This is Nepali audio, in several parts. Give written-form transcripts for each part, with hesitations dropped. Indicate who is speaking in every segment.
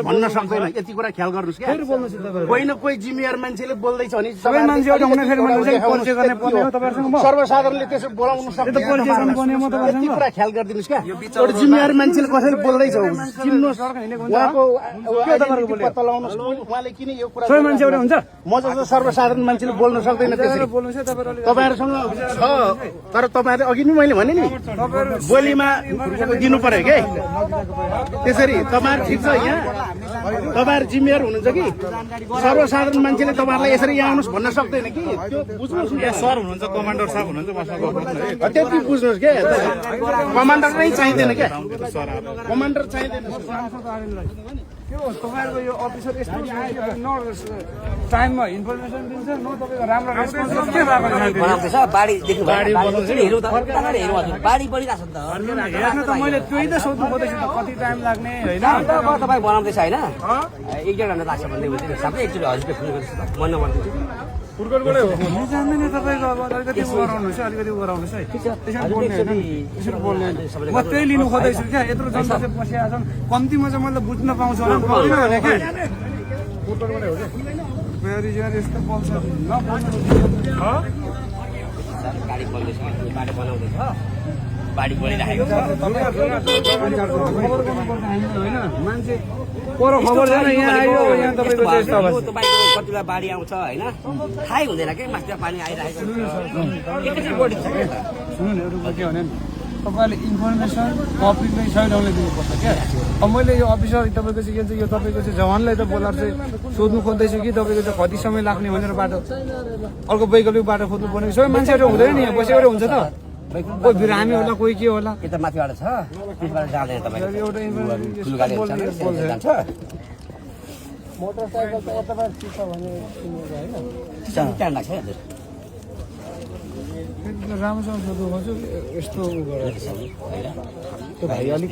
Speaker 1: भन्न सक्दैन यति कुरा ख्याल गर्नुहोस् क्या कोही न कोही जिम्मेवार मान्छेले बोल्दैछ भने सर्वसाधारणले त्यसो बोलाउनु सक्दैन यति कुरा ख्याल गरिदिनुहोस् क्या एउटा जिम्मेवार मान्छेले कसैले बोल्दैछ चिन्नुहोस् उहाँको पत्ता लगाउनुहोस् उहाँले किन यो कुरा म जस्तो सर्वसाधारण मान्छेले बोल्न सक्दैन त्यसरी तपाईँहरूसँग छ तर तपाईँहरूले अघि नै मैले भने नि बोलीमा दिनु पर्यो के त्यसरी तपाईँहरू ठिक छ यहाँ तपाईँहरू जिम्मेवार हुनुहुन्छ कि सर्वसाधारण मान्छेले तपाईँहरूलाई यसरी यहाँ आउनुहोस् भन्न सक्दैन कि त्यो बुझ्नुहोस् सर हुनुहुन्छ कमान्डर साहब हुनुहुन्छ त्यति बुझ्नुहोस् क्या कमान्डर नै चाहिँदैन क्या कमान्डर चाहिँदैन
Speaker 2: तपाईहरुको यो अफिसर यस्तो न टाइममा इन्फर्मेसन दिन्छ न तपाईको राम्रो रेस्पोन्स के
Speaker 3: बनाउँदैछ बाढीदेखि बाढी बनाउँछ नि हेरौँ त हेरौँ हजुर बाढी बढिरहेको छ नि त
Speaker 2: हेर्नु त मैले त्यही त सोध्नु खोज्दैछु त कति टाइम लाग्ने होइन
Speaker 3: तपाईँ बनाउँदैछ होइन एक डेढ घन्टा लाग्छ भन्दै हुन्छ सबै एकचोटि हजुरले फोन गर्दैछु मन नभनिदिन्छु
Speaker 2: पुर्गलबाटै हो म जान्दैन तपाईको अब अलिकति गराउनुहोस् है अलिकति गराउनुहोस् है त्यसरी बोल्ने होइन त्यसरी बोल्ने म त्यही लिनु खोज्दैछु क्या यत्रो जनता चाहिँ बसिरहेको छन् कम्तीमा चाहिँ मैले बुझ्न पाउँछु होला पाउँदिनँ भने के पुर्गलबाटै हो क्या फेरि यस्तो बोल्छ
Speaker 3: गाडी बन्दैछ बाटो बनाउँदैछ बाढी बढिरहेको छ
Speaker 2: खबर गर्नुपर्छ हामीले होइन मान्छे पर खबर छैन यहाँ आयो यहाँ तपाईँको
Speaker 3: तपाईँको कति बेला बाढी आउँछ होइन थाहै हुँदैन कि माथिबाट पानी आइरहेको एकैचोटि बढी
Speaker 2: सुन्नु न एउटा के भने तपाईँले इन्फर्मेसन पब्लिकलाई सही ढङ्गले दिनुपर्छ क्या अब मैले यो अफिसर तपाईँको चाहिँ के भन्छ यो तपाईँको चाहिँ जवानलाई त बोलाएर चाहिँ सोध्नु खोज्दैछु कि तपाईँको चाहिँ कति समय लाग्ने भनेर बाटो अर्को वैकल्पिक बाटो खोज्नु पर्ने सबै मान्छेहरू हुँदैन नि यहाँ बसेर हुन्छ त कोही बिरामी होला कोही के होला
Speaker 3: यता माथिबाट छ त्यसबाट जाँदैन तपाईँको जान्छ
Speaker 2: मोटरसाइकल त यताबाट चिन्छ भने होइन
Speaker 3: टाइम लाग्छ है
Speaker 2: राम्रोसँग सोध्नु खोज्छु यस्तो त्यो भाइ अलिक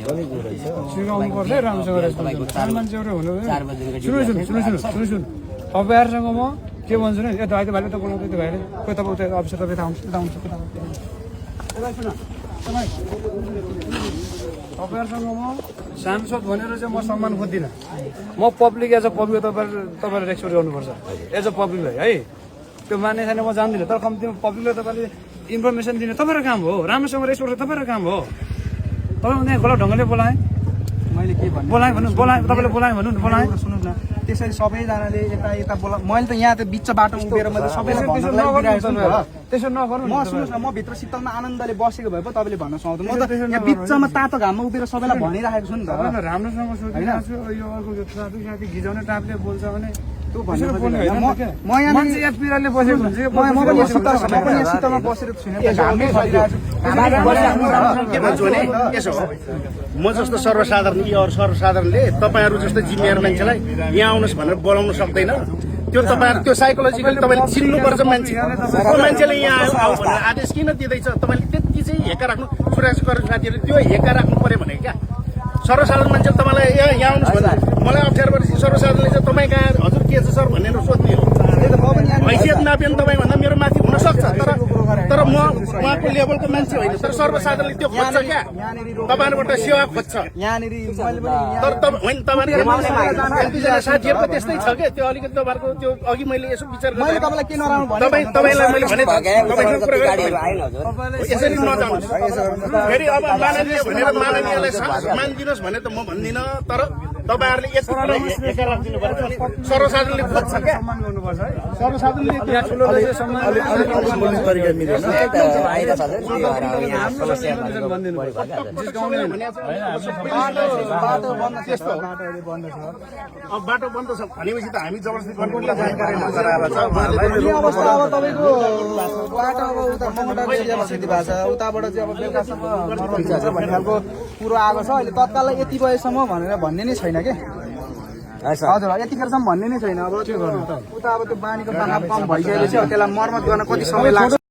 Speaker 2: सिकाउनु पर्छ है राम्रोसँग चार मान्छे एउटा हुनु सुन्नु तपाईँहरूसँग म के भन्छु नि यता भाइले त बोलाउँदै त्यो भाइले कोही तपाईँ उता अफिसर तपाईँ यता आउँछ तपाईँहरूसँग म सांसद भनेर चाहिँ म सम्मान खोज्दिनँ म पब्लिक एज अ पब्लिक तपाईँले रेस्पेक्ट गर्नुपर्छ एज अ पब्लिकलाई है त्यो मान्ने छैन म जान्दिनँ तर कम्तीमा पब्लिकलाई तपाईँले इन्फर्मेसन दिने तपाईँको काम हो राम्रोसँग रेस्पेक्ट तपाईँको काम हो तपाईँ उनीहरू गलत ढङ्गले बोलाएँ
Speaker 4: मैले के भन्नु
Speaker 2: बोलाएँ तपाईँले बोलाएँ भन्नु न बोलाएँ
Speaker 4: सुन्नु न त्यसरी सबैजनाले यता बोला मैले त यहाँ त बिच बाटो उभिएर मैले सबैलाई
Speaker 2: त्यसो नगर्नु
Speaker 4: म सुन्नुहोस् न म भित्र शीतलमा आनन्दले बसेको भए पो तपाईँले भन्न सक्दैन म त यहाँ बिचमा तातो घाममा उभिएर सबैलाई भनिराखेको छु नि त
Speaker 2: राम्रोसँग सोधिरहेको छु यो अर्को ट्राफिक साथी गिजाउने टापले बोल्छ भने
Speaker 4: त्यो भन्नु म यहाँ
Speaker 2: मान्छे यहाँ पिराले बसेको हुन्छ
Speaker 4: म पनि शीतलमा बसेर छुइनँ घामै
Speaker 1: के भन्छु भने यसो हो म जस्तो सर्वसाधारण यी अरू सर्वसाधारणले तपाईँहरू जस्तो जिम्मेवार मान्छेलाई यहाँ आउनुहोस् भनेर बोलाउनु सक्दैन त्यो तपाईँहरू त्यो साइकोलोजिकली तपाईँले चिन्नुपर्छ मान्छे त्यो मान्छेले यहाँ आऊ भनेर आदेश किन दिँदैछ तपाईँले त्यति चाहिँ हेका राख्नु सुरक्षा गरेर साथीहरूले त्यो हेका राख्नु पर्यो भने क्या सर्वसाधारण मान्छे तपाईँलाई यहाँ आउनुहोस् भने मलाई अप्ठ्यारो परेपछि सर्वसाधारणले चाहिँ तपाईँ कहाँ हजुर के छ सर भनेर सोध्ने हो हैसियत नापिएन तपाईँभन्दा मेरो माथि हुन सक्छ तर म उहाँको लेभलको मान्छे होइन तर सर्वसाधारणले त्यो खोज्छ क्या तपाईँहरूबाट सेवा खोज्छ तर होइन तपाईँहरू साथीहरूको त्यस्तै छ क्या त्यो अलिकति तपाईँहरूको त्यो अघि मैले यसो विचार गरेँ तपाईँलाई मैले भने यसरी नजानुहोस् फेरि अब माननीय भनेर माननीयलाई मानिदिनुहोस् भने त म भन्दिनँ तर तपाईँहरूले एका राखिदिनु पर्छ सर्वसाधारणले खोज्छ क्या सर्वसाधारणले बाटो बन्द छ भनेपछि त हामी जबरजस्ती गणकोटलाई जानकारी
Speaker 4: उताबाट चाहिँ अब बेलुकासम्म भन्ने खालको कुरो आएको छ अहिले तत्काललाई यति बजेसम्म भनेर भन्ने नै छैन कि हजुर यतिखेरसम्म भन्ने नै छैन अब त्यो उता अब त्यो बानीको पानी कम भइसकेपछि त्यसलाई मर्मत गर्न कति समय लाग्छ